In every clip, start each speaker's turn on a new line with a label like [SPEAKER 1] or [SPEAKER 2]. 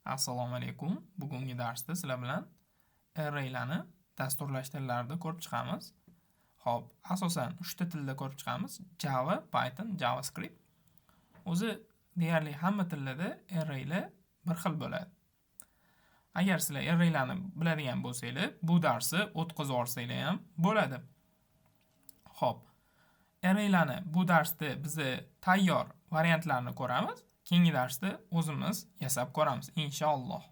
[SPEAKER 1] Assalomu alaykum. Bugungi darsda sizlar bilan arraylarni dasturlash tillarida ko'rib chiqamiz. Xo'p, asosan 3 ta tilda ko'rib chiqamiz: Java, Python, JavaScript. O'zi deyarli hamma tillarda arraylar bir xil bo'ladi. Agar sizlar arraylarni biladigan bo'lsanglar, bu darsni o'tkazib yuborsanglar ham bo'ladi. Xo'p, arraylarni bu darsda biz tayyor variantlarni ko'ramiz. Keyingi darsda o'zimiz yasab ko'ramiz inshaalloh.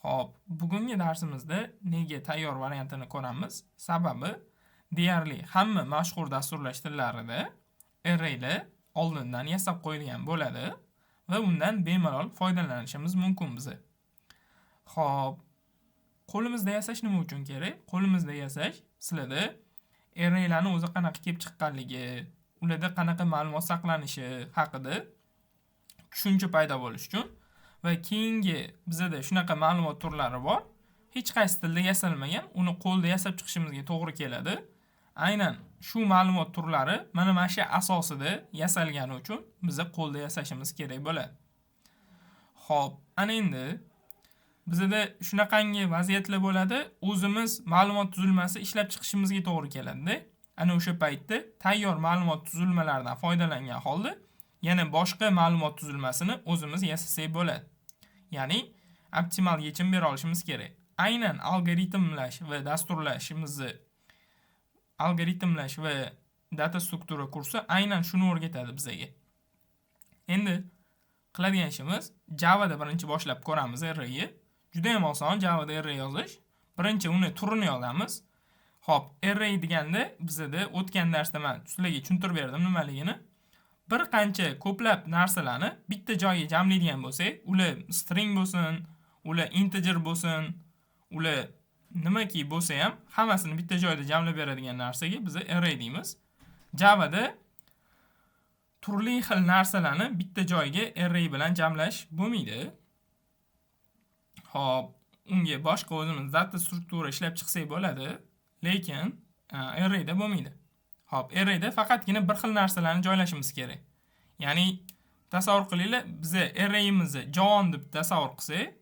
[SPEAKER 1] Xo'p, bugungi darsimizda nega tayyor variantini ko'ramiz? Sababi deyarli hamma mashhur dasturlash tillarida arraylar oldindan yasab qo'yilgan bo'ladi va undan bemalol foydalanishimiz mumkin biza. Xo'p, qo'limizda yasash nima uchun kerak? Qo'limizda yasash sizlarda arraylarni o'zi qanaqa kelib chiqqanligi, ularda qanaqa ma'lumot saqlanishi haqida tushuncha paydo bo'lishi uchun va keyingi bizada shunaqa ma'lumot turlari bor. Hech qaysi tilda yasalmagan, uni qo'lda yasab chiqishimizga to'g'ri keladi. Aynan shu ma'lumot turlari mana shu asosida yasalgani uchun biza qo'lda yasashimiz kerak bo'ladi. Xo'p, ana endi bizada shunaqangi vaziyatlar bo'ladi, o'zimiz ma'lumot tuzilmasi ishlab chiqishimizga to'g'ri keladi-da. Ana o'sha paytda tayyor ma'lumot tuzilmalaridan foydalangan holda yana boshqa ma'lumot tuzilmasini o'zimiz yasasak bo'ladi. Ya'ni optimal yechim bera olishimiz kerak. Aynan algoritmlash va dasturlashimizni algoritmlash va data struktura kursi aynan shuni o'rgatadi bizga. Endi qiladigan ishimiz Java'da birinchi boshlab ko'ramiz arrayni. Juda ham oson Java'da array yozish. Birinchi uni turini yozamiz. Xo'p, array deganda bizda o'tgan darsda men sizlarga tushuntirib berdim nimaligini. Bir qancha ko'plab narsalarni bitta joyga jamlaydigan bo'lsak, ular string bo'lsin, ular integer bo'lsin, ular nimaki bo'lsa ham hammasini bitta joyda jamlab beradigan narsaga biz array deymiz. Java'da turli xil narsalarni bitta joyga array bilan jamlash bo'lmaydi. Xo'p, unga boshqa o'zimiz data struktura ishlab chiqsak bo'ladi, lekin arrayda bo'lmaydi. Xo'p, arrayda faqatgina bir xil narsalarni joylashimiz kerak. Ya'ni tasavvur qilinglar, biz arrayimizni javon deb tasavvur qilsak,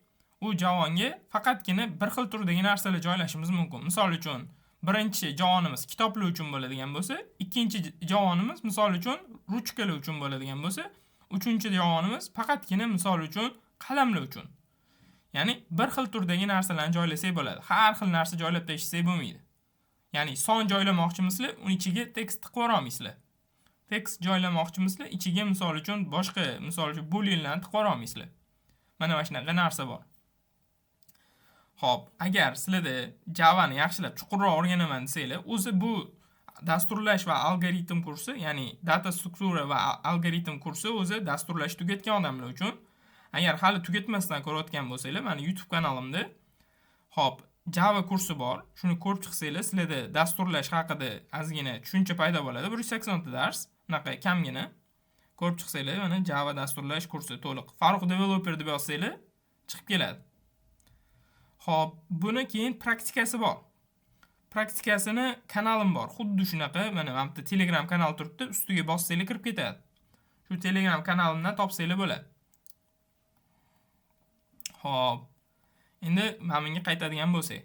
[SPEAKER 1] u javonga faqatgina bir xil turdagi narsalar joylashimiz mumkin. Misol uchun, birinchi javonimiz kitoblar uchun bo'ladigan bo'lsa, ikkinchi javonimiz misol uchun ruchkalar uchun bo'ladigan bo'lsa, uchinchi javonimiz faqatgina misol uchun qalamlar uchun. Ya'ni bir xil turdagi narsalarni joylasak bo'ladi. Har xil narsa joylab tashlasak bo'lmaydi. Ya'ni son joylamoqchimisizlar, uni ichiga tekst tiqib yubora olmaysizlar. Tekst joylamoqchimisizlar, ichiga misol uchun boshqa, misol uchun booleanlarni tiqib yubora olmaysizlar. Mana shunaqa narsa bor. Xo'p, agar sizlarda Java'ni yaxshilab chuqurroq o'rganaman desanglar, o'zi bu dasturlash va algoritm kursi, ya'ni data struktura va algoritm kursi o'zi dasturlash tugatgan odamlar uchun. Agar hali tugatmasdan ko'rayotgan bo'lsanglar, meni YouTube kanalimda xo'p, Java kursi bor. Shuni ko'rib chiqsanglar, sizlarda dasturlash haqida ozgina tushuncha paydo bo'ladi. 180 ta dars, unaqa kamgina. Ko'rib chiqsanglar, mana Java dasturlash kursi to'liq. Farruh Developer deb yozsanglar, chiqib keladi. Xo'p, buni keyin praktikasi bor. Praktikasini kanalim bor. Xuddi shunaqa, mana bu yerda Telegram kanal turibdi, ustiga bossanglar kirib ketadi. Shu Telegram kanalimdan topsanglar bo'ladi. Xo'p. Endi mana bunga qaytadigan bo'lsak,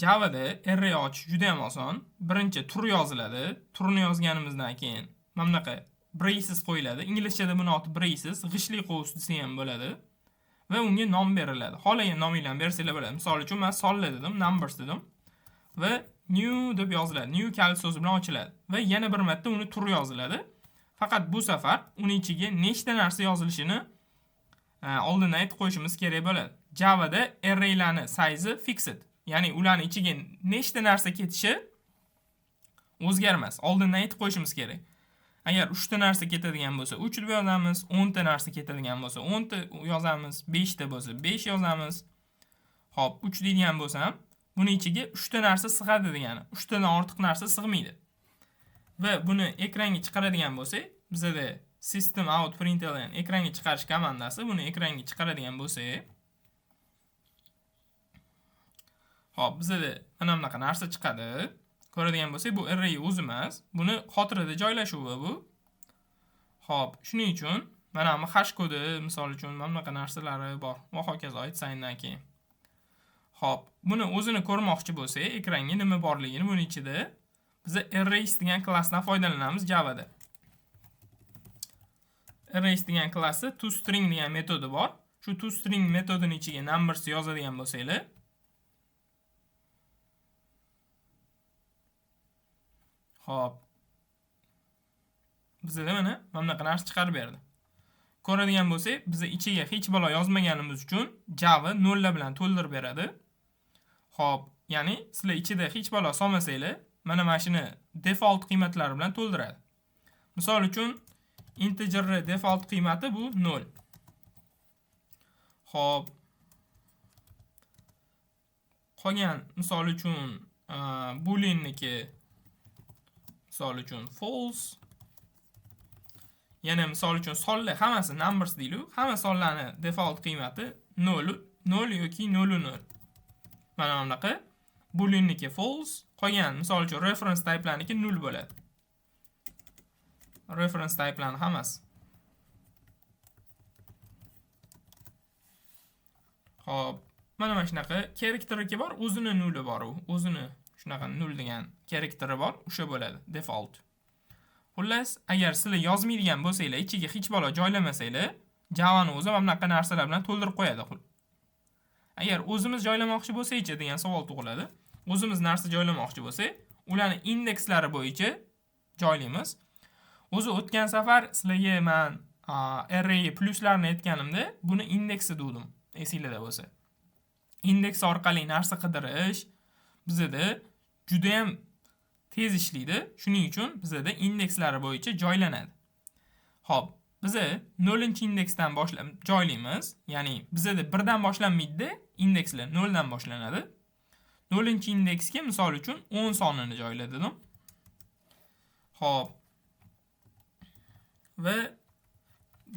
[SPEAKER 1] Java'da array ochish juda ham oson. Birinchi tur yoziladi. Turni yozganimizdan keyin mana bunaqa braces qo'yiladi. Inglizchada buni oti braces, g'ishtli qovus desa ham bo'ladi. Va unga nom beriladi. Xohlagan nominglarni bersanglar bo'ladi. Misol uchun men sonlar dedim, numbers dedim va new deb yoziladi. New kalit so'zi bilan ochiladi va yana bir marta uni tur yoziladi. Faqat bu safar uni ichiga nechta narsa yozilishini oldindan aytib qo'yishimiz kerak bo'ladi. Java'da arraylarni size fixed, ya'ni ularni ichiga nechta narsa ketishi o'zgarmas. Oldindan aytib qo'yishimiz kerak. Agar 3 ta narsa ketadigan bo'lsa, 3 deb yozamiz, 10 ta narsa ketadigan bo'lsa, 10 ta yozamiz, 5 ta bo'lsa, 5 yozamiz. Xo'p, 3 deydigan bo'lsam, buni ichiga 3 ta narsa sig'adi degani. 3 tadan ortiq narsa sig'maydi. Va buni ekranga chiqaradigan bo'lsak, bizada system out println ekranga chiqarish komandasi, buni ekranga chiqaradigan bo'lsak, xo'p, bizada mana bunaqa narsa chiqadi. Ko'radigan bo'lsak, bu array o'zi emas, buni xotirada joylashuvi bu. Xo'p, shuning uchun Mana bu hash kodi, misol uchun, mana bunaqa narsalari bor va hokazo aytsandan keyin. Xo'p, buni o'zini ko'rmoqchi bo'lsak, ekranga nima borligini buni ichida biz arrays degan klassdan foydalanamiz Javada. Arrays degan klassi toString degan metodi bor. Shu toString metodini ichiga numbers yozadigan bo'lsanglar, xo'p, bizda mana bunaqa narsa chiqarib berdi. Ko'radigan bo'lsak, biz ichiga hech balo yozmaganimiz uchun Java nollar bilan to'ldirib beradi. Xo'p, ya'ni sizlar ichida hech balo solmasanglar, mana shuni default qiymatlari bilan to'ldiradi. Misol uchun, integerning default qiymati bu 0. Xo'p. Qolgan misol uchun booleanniki misol uchun false. Yana misol uchun sonlar hammasi numbers deylik, hamma sonlarning default qiymati 0, 0 yoki 0 0. Mana bunaqa booleanniki false, qolgan misol uchun reference type'larniki 0 bo'ladi. Reference type'larning hammasi. Xo'p, mana shunaqa characteriki bor, o'zini nuli bor u. O'zini shunaqa nul degan characteri bor, o'sha bo'ladi default. Xullas, agar sizlar yozmaydigan bo'lsanglar, ichiga hech balo joylamasanglar, Javani o'zi mana bunaqa narsalar bilan to'ldirib qo'yadi. Agar o'zimiz joylamoqchi bo'lsak-chi degan savol tug'iladi. O'zimiz narsa joylamoqchi bo'lsak, ularni indekslari bo'yicha joylaymiz. O'zi o'tgan safar sizlarga men array pluslarni aytganimda, buni indeksi dedim, esinglarda bo'lsa. Indeks orqali narsa qidirish bizda juda ham tez ishlaydi. Shuning uchun bizda indekslari bo'yicha joylanadi. Xo'p, biz 0-indeksdan boshlab joylaymiz. Ya'ni bizda birdan boshlanmaydi, indekslar 0 dan boshlanadi. 0-indeksga misol uchun 10 sonini joyla dedim. Xo'p. Va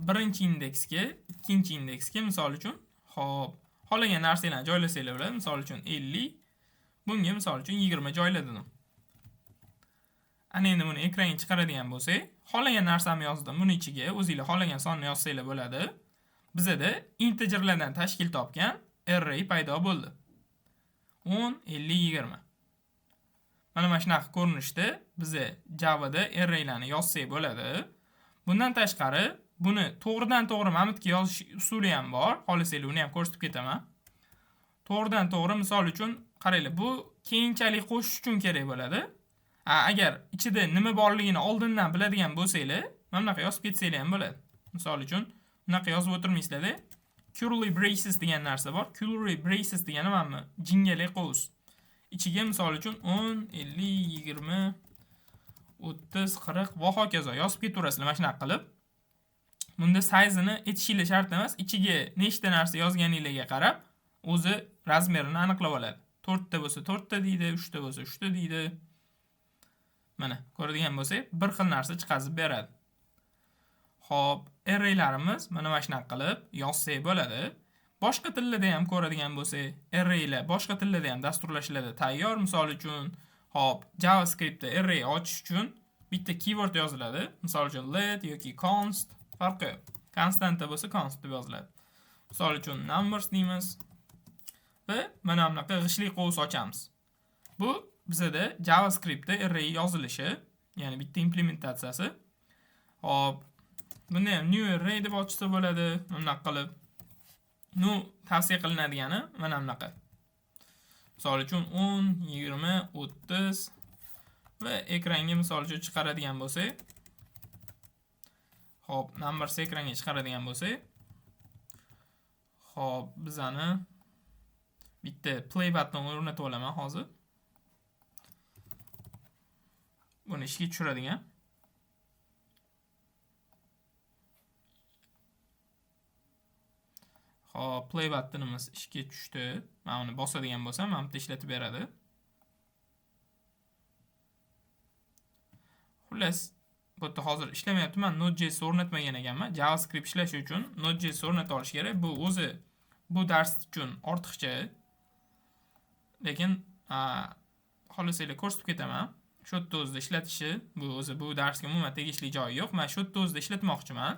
[SPEAKER 1] 1-indeksga, 2-indeksga misol uchun, xo'p, xohlagan narsalarni joylasanglar bo'ladi. Misol uchun 50, bunga misol uchun 20 joyla dedim. Ana endi buni ekranga chiqaradigan bo'lsak, xohlagan narsamni yozdim. Buni ichiga o'zingizlar xohlagan sonni yozsanglar bo'ladi. Bizda integerlardan tashkil topgan array paydo bo'ldi. 10, 50, 20. Mana shunaqa ko'rinishda biza Javada arraylarni yozsak bo'ladi. Bundan tashqari buni to'g'ridan to'g'ri mamitga yozish usuli ham bor. Xohlasanglar uni ham ko'rsatib ketaman. To'g'ridan to'g'ri misol uchun qaranglar, bu keyinchalik qo'shish uchun kerak bo'ladi. Agar ichida nima borligini oldindan biladigan bo'lsanglar, mana bunaqa yozib ketsanglar ham bo'ladi. Misol uchun bunaqa yozib o'tirmaysizlar-da. Curly braces degan narsa bor. Curly braces degani mana bu jingali qovus. Ichiga misol uchun 10, 50, 20, 30, 40 va hokazo yozib ketaverasizlar mana shunaqa qilib. Bunda size'ini aytishinglar shart emas. Ichiga nechta narsa yozganinglarga qarab o'zi razmerini aniqlab oladi. 4 ta bo'lsa 4 ta deydi, 3 ta bo'lsa 3 ta deydi. Mana ko'radigan bo'lsak, bir xil narsa chiqazib beradi. Xo'p, arraylarimiz mana shunaqa qilib yozsak bo'ladi. Boshqa tillarda ham ko'radigan bo'lsak, arraylar boshqa tillarda ham dasturlashlarda tayyor. Misol uchun, xo'p, JavaScriptda array ochish uchun bitta keyword yoziladi. Misol uchun let yoki const, farqi yo'q. Konstanta bo'lsa const deb yoziladi. Misol uchun numbers deymiz va mana bunaqa g'ishli qovus ochamiz. Bu bizada JavaScriptda array yozilishi, ya'ni bitta implementatsiyasi. Xo'p, buni ham new array deb ochsa bo'ladi, bunaqa qilib. Nu tavsiya qilinadigani mana bunaqa. Misol uchun 10, 20, 30 va ekranga misol uchun chiqaradigan bo'lsak, xo'p, numbers ekranga chiqaradigan bo'lsak, xo'p, bizani bitta play button o'rnatib olaman hozir. Buni ishga tushiradigan. Xo'p, play buttonimiz ishga tushdi. Men uni bosadigan bo'lsam, mana bu yerda ishlatib beradi. Xullas, bu yerda hozir ishlamayapti. Men Node.js o'rnatmagan ekanman. JavaScript ishlashi uchun Node.js o'rnata olish kerak. Bu o'zi bu dars uchun ortiqcha. Lekin, xohlasanglar ko'rsatib ketaman. Shu yerda o'zida ishlatishi, bu o'zi bu darsga umuman tegishli joyi yo'q. Men shu yerda o'zida ishlatmoqchiman.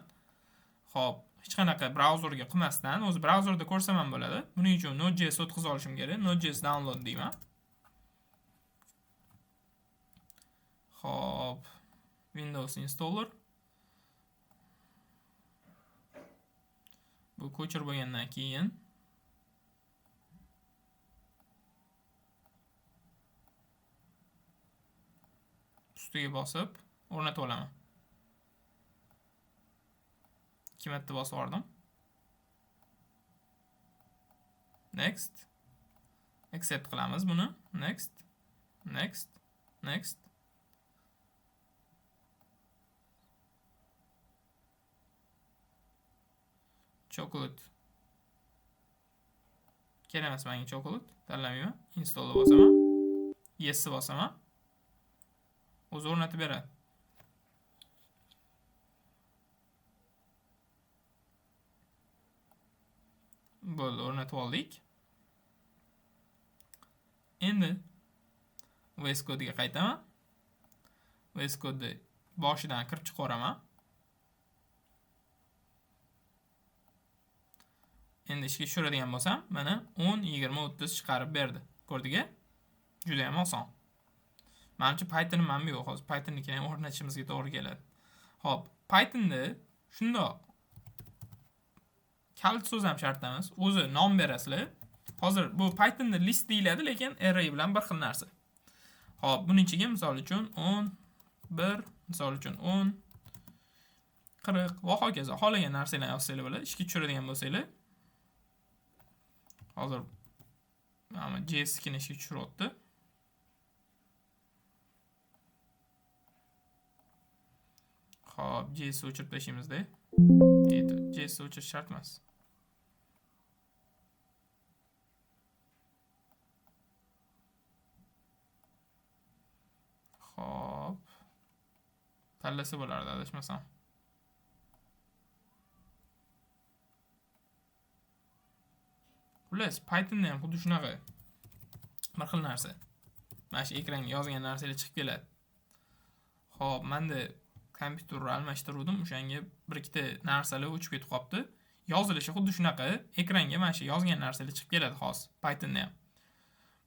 [SPEAKER 1] Xo'p, hech qanaqa brauzerga qilmasdan, o'zi brauzerda ko'rsam ham bo'ladi. Buning uchun Node.js o'tkazib olishim kerak. Node.js download deyman. Xo'p, Windows installer. Bu ko'chirib bo'lgandan keyin ustiga bosib o'rnatib olaman. 2 marta bosib yubordim. Next. Accept qilamiz buni. Next. Next. Next. Chocolate. Kerak emas menga chocolate. Tanlamayman. Installni bosaman. Yes bosaman. O'zi o'rnatib beradi. Bo'ldi, o'rnatib oldik. Endi VS Code'ga qaytaman. VS Code'ni boshidan kirib chiqaveraman. Endi ishga tushiradigan bo'lsam, mana 10, 20, 30 chiqarib berdi. Ko'rdik-a? Juda ham oson. Menimcha Python'im ham yo'q hozir. Python'nikini ham o'rnatishimizga to'g'ri keladi. Xo'p, Python'da shundoq kalit so'z ham shart emas. O'zi nom berasizlar. Hozir bu Python'da list deyiladi, lekin array bilan bir xil narsa. Xo'p, buning ichiga misol uchun 10, 1, misol uchun 10, 40 va hokazo xohlagan narsalarni yozsanglar bo'ladi. Ishga tushiradigan bo'lsanglar, hozir mana JS-nikini ishga tushiryapti. Xo'p, JS o'chirib tashlaymizda. JS o'chirish shart emas. Xo'p. Tanlasa bo'lardi, adashmasam. Xullas, Pythonda ham xuddi shunaqa bir xil narsa. Mana shu ekranga yozgan narsalar chiqib keladi. Xo'p, menda kompyuterni almashtiruvdim, o'shanga bir ikkita narsalar o'chib ketib qolibdi. Yozilishi xuddi shunaqa, ekranga mana shu yozgan narsalar chiqib keladi hozir Pythonda ham.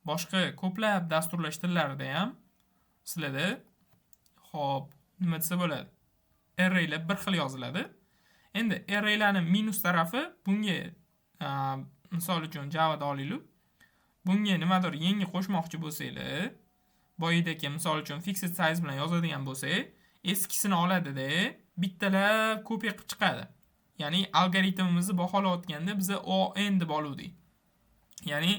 [SPEAKER 1] Boshqa ko'plab dasturlash tillarida ham sizlarda, xo'p, nima desa bo'ladi? Arraylar bir xil yoziladi. Endi arraylarning minus tarafi bunga, misol uchun Java'da olaylik. Bunga nimadir yangi qo'shmoqchi bo'lsanglar, boyidagi misol uchun fixed size bilan yozadigan bo'lsak, eskisini oladida, bittalab kopiya qilib chiqadi. Ya'ni algoritmimizni baholayotganda biz O n deb oluvdik. Ya'ni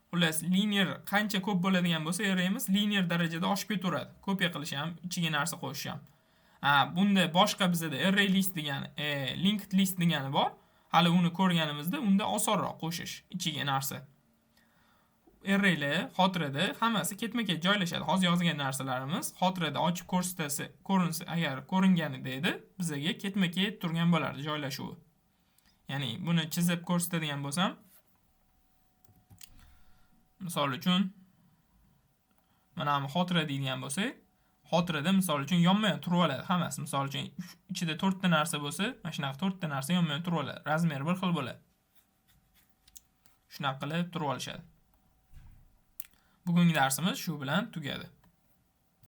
[SPEAKER 1] xullas linear qancha ko'p bo'ladigan bo'lsa, arrayimiz linear darajada oshib ketaveradi. Kopiya qilish ham, ichiga narsa qo'shish ham. Bunda boshqa bizda array list degani, linked list degani bor. Hali uni ko'rganimizda unda osonroq qo'shish ichiga narsa. Arraylar xotirada hammasi ketma-ket joylashadi. Hozir yozgan narsalarimiz xotirada ochib ko'rsatsa, ko'rinsa, agar ko'ringanida edi, bizga ketma-ket turgan bo'lardi joylashuvi. Ya'ni buni chizib ko'rsatadigan bo'lsam, misol uchun mana bu xotira deydigan bo'lsak, xotirada misol uchun yonma-yon turib oladi hammasi. Misol uchun ichida 4 ta narsa bo'lsa, mana shunaqa 4 ta narsa yonma-yon turib oladi. Razmeri bir xil bo'ladi. Shunaqa qilib turib olishadi. Bugungi darsimiz shu bilan tugadi.